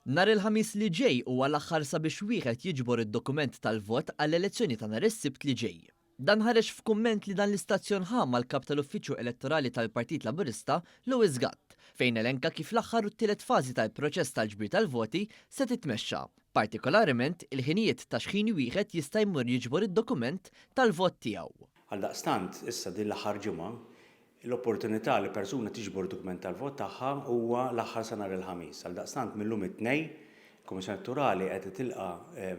Nhar il-Ħamis li ġej huwa l-aħħar sabiex wieħed jiġbor id-dokument tal-vot għall-elezzjoni ta' nhar is-Sibt li ġej. Dan ħareġ f'kumment li dan l-istazzjon ħa mal-Kap tal-Uffiċċju Elettorali tal-Partit Laburista, Louis Gatt, fejn elenka kif l-aħħar u t-tielet fażi tal-proċess tal-ġbir tal-voti se titmexxa, partikolarment il-ħinijiet ta' x'ħin wieħed jista' jmur jiġbor id-dokument tal-vot tiegħu. Għaldaqstant, issa din l-aħħar ġimgħa, L-opportunità li persuna tiġbor dokument tal-vot tagħha huwa l-aħħar sa nhar il-Ħamis. Għaldaqstant mil-lum it-Tnejn, il-Kummissjoni Elettorali qed tilqa'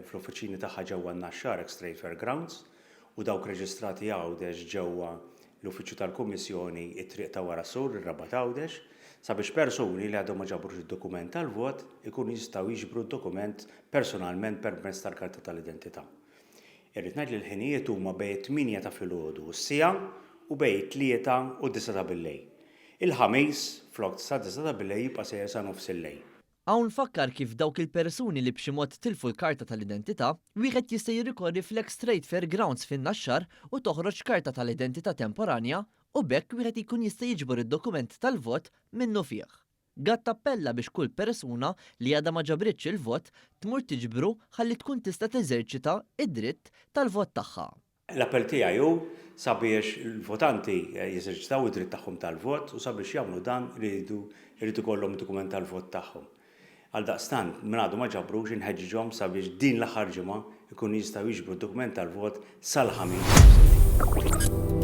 fl-uffiċini tagħha ġewwa n-Naxxar ex Trade Fair Grounds u dawk reġistrati Għawdex ġewwa l-uffiċċju tal-Kummissjoni it-triq ta' wara s-Sur, ir-Rabat Għawdex, sabiex persuni li għadhom ma ġabrux id-dokument tal-vot ikunu jistgħu jiġbru d-dokument personalment permezz tal-karta tal-identità. Irrid ngħid li l-ħinijiet huma bejn it-tmienja ta' filgħodu u s-siegħa u bejn it-tlieta u d-disgħa ta' billejl. Il-Ħamis, flok sad-disgħa ta' billejl jibqa' sejjer sa nofsillejl. Hawn fakkar kif dawk il-persuni li b'xi mod tilfu l-karta tal-identità, wieħed jista' jirrikorri fl-ex Trade Fair Grounds fin-Naxxar u toħroġ karta tal-identità temporanja u b'hekk wieħed jkun jista' jiġbor id-dokument tal-vot minnufih. Gatt appella biex kull persuna li għadha ma ġabritx il-vot tmur tiġbru ħalli tkun tista' teżerċita d-dritt tal-vot tagħha. L-appell tiegħi hu sabiex il-votanti jeżerċitaw id-dritt tagħhom tal-vot u sabiex jagħmlu dan iridu jrid ikollhom id-dokument tal-vot tagħhom. Għaldaqstant, min għadu ma ġabrux inħeġġiġhom sabiex din l-aħħar ġimgħa jkunu jistgħu jiġbru d-dokument tal-vot sal-Ħamis nofsillejl.